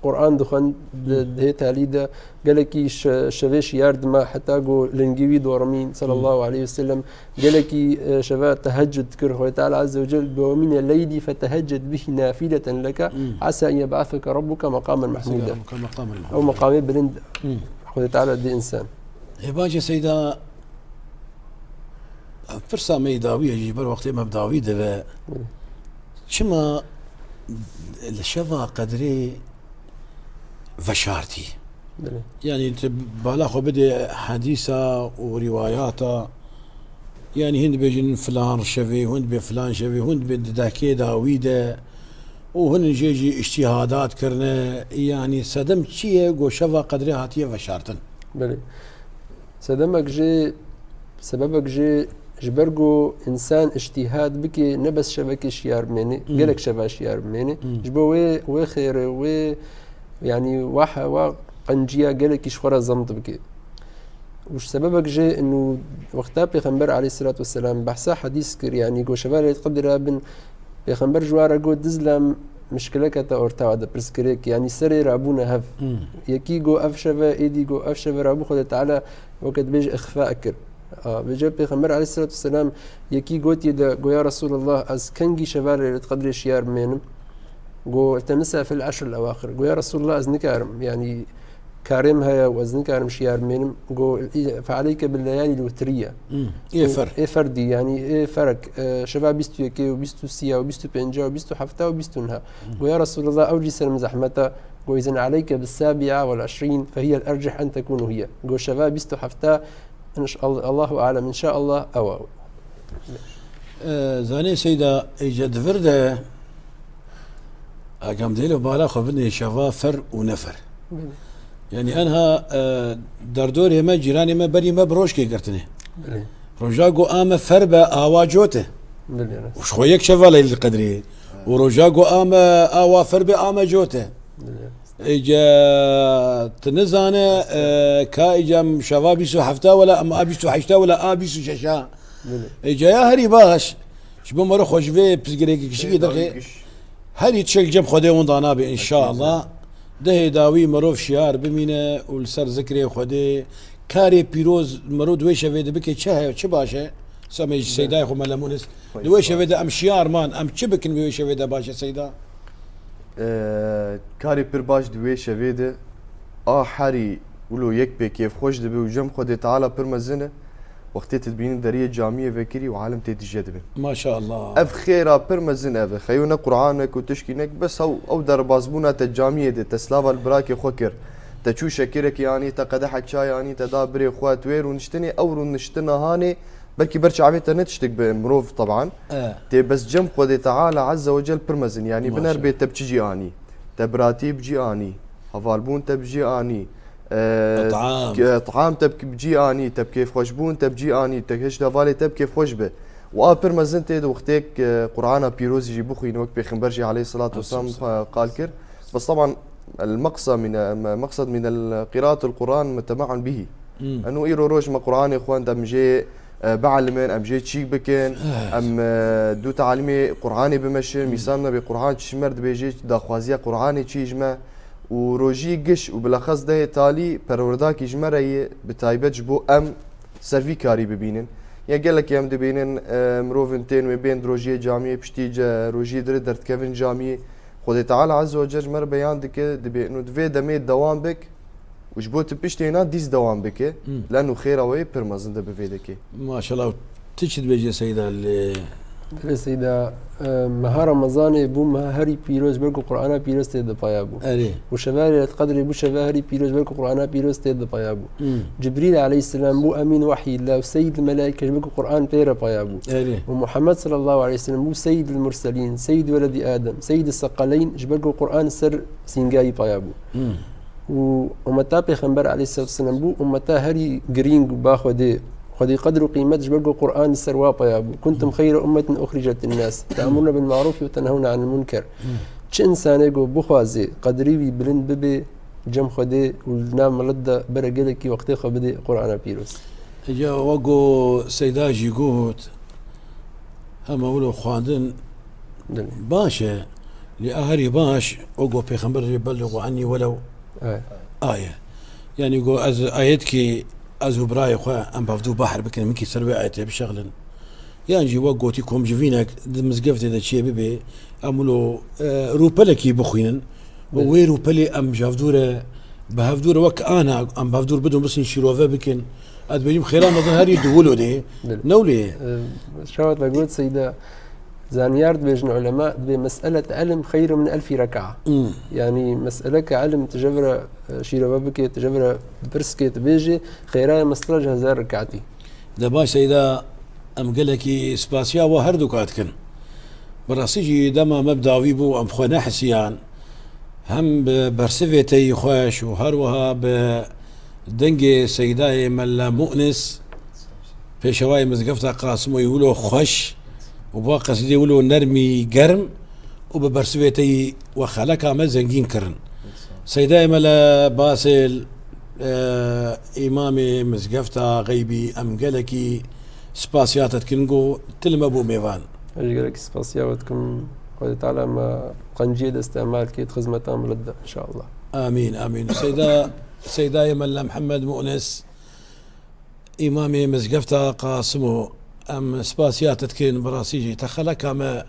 Quran dixwend di, Hmm. di hê talî de, gelekî şe-, şevê şiyar dima heta ku lingî wî dorimîn, sallallahu Hmm. aleyhi ve sellem, gelekî, e, şeva teheccud dikir, Xwedê Teala Azze ve Celle biwemîne: "Leyli fetehecced bihi nafileten leke, Hmm. asa en yeb'aseke rabbuke mekamen mahmuda." Mekamen mahmuda. Ew meqamê bilind Hmm. Xwedê Teala dê insan. Hêvace Seyda, pirsa me yê dawî ye, ji ber wextê me bi dawî dibe. Belê. Çima li şeva qedrê veşartî? Belê. Yanî tu bala xwe bidê hedîsa û rîwayata, yanî hûn dibêjin filan şevê, hûn dibê filan şevê, hûn dibê di dehkê dawî de û hûn jê jî îctîhadat kirine, yanî sedem çi ye ku şeva qedrê hatiye veşartin? Belê. Sedemek jê, sebebek jê ji ber ku însan îctîhad bike, ne bes şevekê şiyar bimêne, Hmm. gelek şeva şiyar bimêne. Hmm. Ji bo wê, wê xêrê, wê, yanî wa hewa qenciya gelekî ji xwe re zemt bike. Û ji sebebek jê inu wexta Pêxember aleyhissalatu vesselam behsa hedîs kir, yanî ku şeva Leylet Qedr a bin, Pêxember ji wan re got, dizla mişkileke te orta de, pirsgirêk, yanî serê rabûne hev. Hmm. Yekî got ev şeve, êdî got ev şeve rabû, Xwedê Teala weke dibêje îxfa kir. A, vêca Pêxember aleyhissalatu vesselam yekî gotiye de, got, "Ya Resulallah, ez kengî şeva Leylet Qedrê şiyar bimênim?" Got, "Temisa fil eşr el ewaxir." Got, "Ya Resulallah, ez nikarim, yanî karê min heye û ez nikarim şiyar bimênim, got, "Fe'aleyke bil leyalî l witriyye." Hmm. Ê fer. Ê ferdî, yanî ê ferek, e, şeva bîst û yekê û bîst û sîya û bîst û pênca û bîst û hefta û bîst û neha. Hmm. Got, "Ya Resulallah, ew jî ser min zehmet e." Got, "Izin aleyke bis sabi'a wal eşrîn, fe hiye l ercih en tekûnu hiye." Got, "Şeva bîst û hefta, inşallah, Allahu alem, inşallah, ew e." E, zanê Seyda, êce di vir de, agam dêlo bala xwe bidê şeva fer û nefer. Belê. Yanî enha, e, derdorê me, cîranê me berî me bi rojkê girtine. Belê. Roja ku a me fer be awa cote. Belê, rast. Û ji xwe yek şeva Leyl Qedrê. Û roja ku a me awa fer be a me cote. Belê. Êce tu nizane, e, ka êce em şeva bîst û hefta wela em a bîst û heşta wela a bîst û şeşa. Belê. Êce ya herî baş. Ji bo mero xwe ji vê pirsgirêkê kişikî Dê dawî derxê. giş. Herî tişek cem Xwedê winda nabe, înşallah. Dehê dawî mirov şiyar bimîne û li ser zikrê Xwedê. Karê pîroz mirov di wê şevê de bike, çi heye, çi baş e? Semê ji Seydayê xwe Mele Mûnis. Di wê şevê de em şiyar man, em çi bikin bi wê şevê de baş e Seyda? Ee, karê pir baş di wê şevê de a herî wilo yek pê kêfxweş dibe û cem Xwedê Teala pir mezin e. Wextê tu dibînî deriyê camiyê vekirî û alim tê dije dibin. Maşallah. Ev xêra pir mezin ev e. Xeyo ne Qur'anek û tişkînek, bes ew, ew derbazbûna te camiyê de, te slava li birakê xwe kir. Te çû şekirekî anî, te qedehek çay anî, te da birê xwe, tu wê rûniştinê, ew rûniştina hanê, belkî ber çavê te ne tiştek bi mirov, teban. E. Tê bes cem Xwedê Teala Azze ve Cel pir mezin. Yanî biner Maşallah. bê te bi çi cî anî. Te biratî bi cî anî. Hevalbûn te bi cî anî. E, It'am. ke-, it'am te bi cî anî, te bi kêfxweşbûn te bi cî anî, te hişt hevalê te bi kêfxweş be. Û a pir mezin tê di wextêk, e, Qur'ana pîrozî jî bixwîne, wek Pêxember jî aleyhisselatu vesselam, Aleyhisselam. e, qal kir. Bes teban, el meqsa min, e, meqsed min el qiraatul Qur'an mutema'un bihi. Hmm. Eno îro roj me Qur'anê xwend, em jê, e, bielimin, em jê çîk bikin, Evet. em, e, du talimê Qur'anê bimeşin, Hmm. mîsal nebe Qur'an çi ji me re dibêje, daxwaziya Qur'anê çi ji me. Û rojî giş û bilexas dehê talî perwerdakî ji me re ye, bi taybet ji bo em ser vî karî bibînin. Ya gelekî em dibînin, e, mirovin tên wê bên di rojiyê camiyê, piştî ce rojiyê dire derdikevin camiyê. Xwedê Teala Azze ve Celle ji me re beyan dike, dibê, û di vê demê dewam bik û ji bo tu piştê na dîs dewam bike. Hmm. Len û xêra wê pir mezin de bi vê dekê. Maşallah, tu çi dibêjî Seyda li Divê Seyda, e, meha Remezanê bû meha herî pîroz, ji ber ku Qur'ana pîroz tê de paya bû. Erê. Û şeva Leylet Qedrê bû şeva herî pîroz, ji ber ku Qur'ana pîroz tê de paya bû. Hmm. Cibrîl aleyhisselam bû emîn wehyî, la û seyîd melâike, ji ber ku Qur'an pê re paya bû. Erê. Û Muhammed sallallahu aleyhi ve sellem bû seyîd el murselîn, seyîd weledî Adem, seyîd el sekaleyn, ji ber ku Qur'an ser sîngayî paya bû. Hmm. Û ummeta Pêxember aleyhisselatu vesselam bû ummeta herî girîng û ba Xwedê, Xwedê qedr û qîmet ji ber ku Qur'an li ser wa paya bû. "Kuntum xeyre ummetin uxricet linnas, te'murune bil ma'ruf ve tenhewne anil munker." Çi insanê ku bixwaze qedrî wî bilind bibe cem Xwedê û li nav milet de bere gelekî wextê xwe bide Qur'ana pîroz. Êca wek ku Seyda jî got, hema wilo xwendin Belê. baş e, lê a herî baş, wek ku Pêxember jî belligu anni welew Evet. aye. Yanî ku ez ayetkî, ez û birayê xwe em bi hevdû bahr bikin, min kî ser wê ayetê bişexlin. Yan jî wek gotî komcivînek di mizgeftê de çiyê bibe, em wilo, e, rûpelekî bixwînin. Û Belê. wê rûpelê em ji hevdû re, bi hevdû re wek ana em bi hevdû re bidin, bisîn şîrove bikin. Ez dibêjim xêra mezin herî di wilo de. Belê. Newlê. E, şewat ve got Seyda, zanyar dibêjin ulema, dibê mes'elet ilm xeyrun min elfî reka. Hmm. Yanî mes'eleke ilm tu ji vir re, e, şîrove bike, tu ji vir re pirs ke, tu bêjî, xêra ye mes'ele ji hezar rekatî. De baş Seyda, em gelekî spasiya we her du ka dikin. Bi rastî jî dema me bi dawî bû, em xwe nehisiyan. Hem bi bersivê te yî xweş û her wiha bi dengê Seydayê Mele Mu'nis, pêşewayê Mizgefta Qasimo yî wilo xweş û bi wa qesîdê wilo nermî germ û bi bersivê te yî we xeleka me zengîn kirin. Seydayê Mele Basêl, e, îmamê Mizgefta Xeybî, em gelekî spasiya te dikin ku tu li me bû mêvan. Ez jî gelekî spasiya we dikim. Xwedê Teala me qenciyê destê me kê di xizmeta milet de, inşallah. Amîn, amîn. Seyda, Seydayê Mele Mihemed Mu'nis, îmamê Mizgefta Qasimo, em spasiya te dikin, bi rastî jî te xeleka me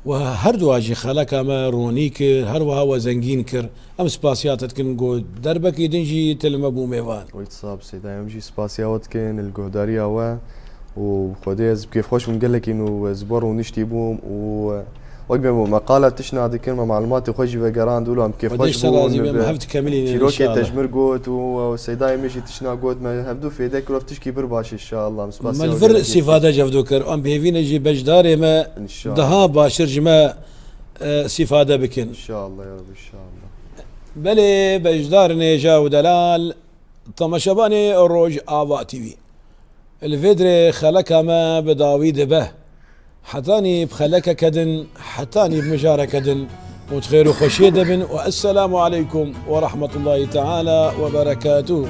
We her dua jî xeleka me ronî kir, her wiha we zengîn kir. Em spasiya te dikin ku derbekî din jî tu li me bû mêvan. Wî sab Seyda, em jî spasiya we dikin li guhdariya we û Xwedê ez bi kêfxweş bûm gelekî nû ez bi we rûniştî bûm û wek me meqala tişna dikin, me malumatê xwe jî vegerand û em kêfxweş bûn. Xwedê ji te razî be, me hev dikamilînin înşallah. Çîrokê te ji mir got û Seydayê min jî tişna got, me hevdû fêde kir, ev tişkî bir baş inşallah. Em spasiya we gelekî. Me li vir îstîfade ji hevdû kir, em bi hêvî ne jî beşdarê me daha baştir ji me e, îstîfade bikin. İnşallah ya Rabbi, inşallah. Belê beşdarên hêja û delal, temaşevanê Rojava T V. Li vê dirê xeleka me bi dawî dibe. Hetanî bi xelekeke din, hetanî bi mijareke din û di xêr û xweşiyê de bin û esselamu aleykum ve rahmetullahi teala ve berekatuhu.